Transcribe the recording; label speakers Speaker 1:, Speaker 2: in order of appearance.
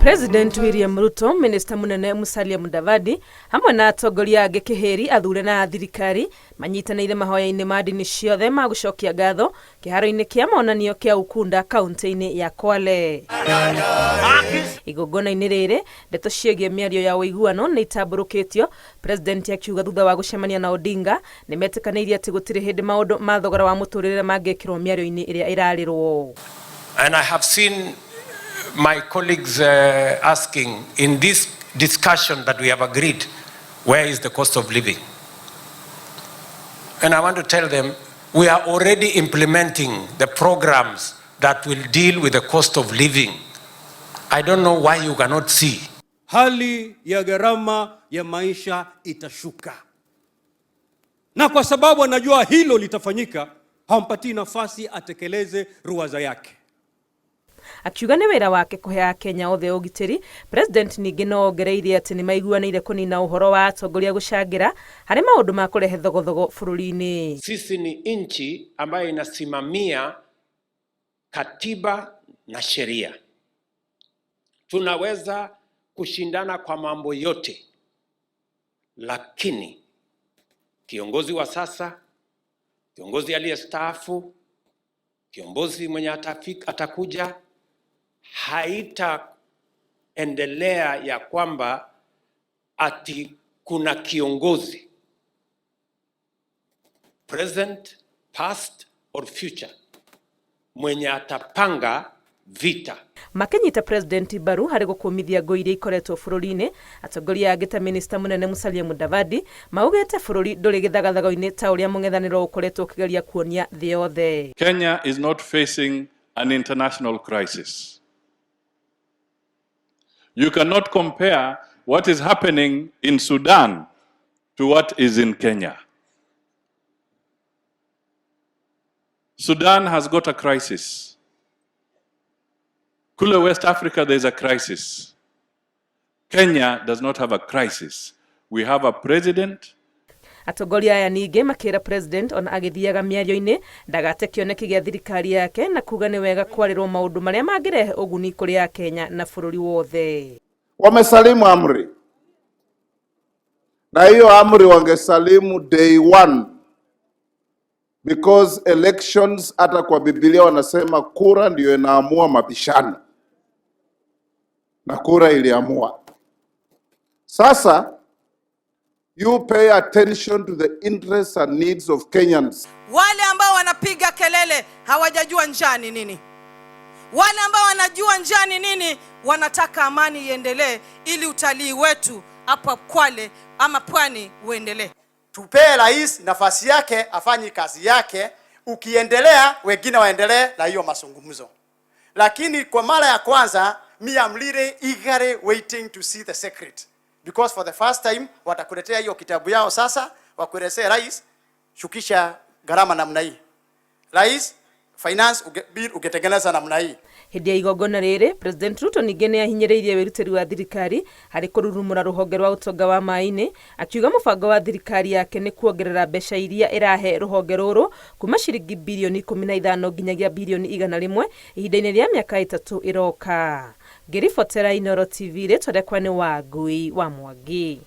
Speaker 1: President William Ruto, Minista Mũnene Musalia Mudavadi hamwe na atongoria angĩ kĩhĩri athure na a thirikari manyitanĩire mahoya-inĩ ma ndini ciothe ma gũcokia ngatho kĩharo-inĩ kĩa monanio kĩa Ukunda kaunti-inĩ ya Kwale. Igongona-inĩ rĩrĩ, ndeto ciĩgiĩ mĩario ya ũiguano nĩ itambũrũkĩtio, President akiuga thutha wa gũcemania na Odinga nĩ metĩkanĩirie atĩ gũtirĩ hĩndĩ maũndũ ma thogora wa mũtũrĩre mangĩkĩrwo mĩario-inĩ ĩrĩa ĩrarĩrwo.
Speaker 2: And I have seen my colleagues asking in this discussion that we have agreed, where is the cost of living? And I want to tell them, we are already implementing the programs that will deal with the cost of living. I don't know why you cannot see.
Speaker 3: Hali ya gharama ya maisha itashuka, na kwa sababu anajua hilo litafanyika, hampatii nafasi atekeleze ruwaza yake.
Speaker 1: Akiuga nĩ wĩra wake kũhe Akenya othe ũgitĩri, President ningĩ no ongereire atĩ nĩ maiguanĩire kũnina ũhoro wa atongoria gũcangĩra harĩ maũndũ ma kũrehe thogothogo bũrũri-inĩ.
Speaker 2: Sisi ni nchi ambayo inasimamia katiba na sheria. Tunaweza kushindana kwa mambo yote, lakini kiongozi wa sasa, kiongozi aliyestaafu, kiongozi mwenye atakuja, haitaendelea ya kwamba ati kuna kiongozi present, past or future mwenye atapanga vita.
Speaker 1: Makĩnyita President mbaru harĩ gũkũmithia ngũ iria ikoretwo bũrũri-inĩ, atongoria angĩ ta Minista Mũnene Musalia Mudavadi maugĩte bũrũri ndũrĩ gĩthagathago-inĩ ta ũrĩa mũng'ethanĩro ũkoretwo ũkĩgeria kuonia thĩ yothe.
Speaker 4: Kenya is not facing an international crisis. You cannot compare what is happening in Sudan to what is in Kenya. Sudan has got a crisis. Kule West Africa, there's a crisis. Kenya does not have a crisis. We have a president.
Speaker 1: Atongoria aya ningĩ makĩra President ona agĩthiaga mĩario-inĩ ndagate kĩoneki gĩa thirikari yake na kuga nĩ wega kwarĩrwo maũndũ marĩa mangĩrehe ũguni kũrĩ Akenya na bũrũri wothe.
Speaker 5: Wamesalimu amri, na hiyo amri wangesalimu day one, because elections, hata kwa Biblia wanasema kura ndiyo inaamua mabishano, na kura iliamua. Sasa you pay attention to the interests and needs of Kenyans.
Speaker 6: Wale ambao wanapiga kelele hawajajua njaa ni nini. Wale ambao wanajua njaa ni nini wanataka amani iendelee ili utalii wetu hapa Kwale ama Pwani uendelee.
Speaker 7: Tupee rais nafasi yake afanye kazi yake, ukiendelea wengine waendelee na hiyo mazungumzo. Lakini kwa mara ya kwanza me am really eagerly waiting to see the secret, because for the first time watakuletea hiyo kitabu yao sasa, wakuelezee rais, shukisha gharama namna hii, rais finance bill ungetengeneza namna hii.
Speaker 1: Hĩndĩ ya igongona rĩrĩ, President Ruto ningĩ nĩ ahinyĩrĩirie wĩrutĩri wa thirikari harĩ kũrurumũra rũhonge rwa ũtonga wa maĩ-inĩ, akiuga mũbango wa thirikari yake nĩ kuongerera mbeca iria ĩrahe rũhonge rũrũ kuma ciringi birioni 15 nginyagia birioni 100 ihinda-inĩ rĩa mĩaka 3 ĩroka. Ngĩribotera Inooro TV, rĩtwa rĩakwa nĩ Wangui wa Mwangi.